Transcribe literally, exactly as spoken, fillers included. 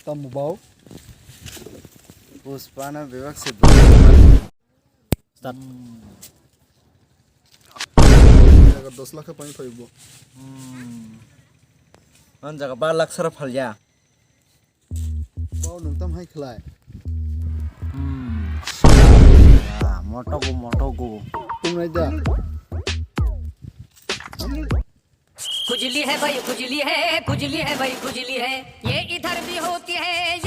Tamo bau? Pushpa no bebak se. Start. Jaga dos lakh paing phaibo. Hmm. Ang jaga bar lakh sara phalya. Bau nung tam hai khlai. Hmm. Ah, motogo, motogo. Tung nai da. खुजली है भाई, खुजली है, खुजली है भाई, खुजली है। ये इधर भी होती है।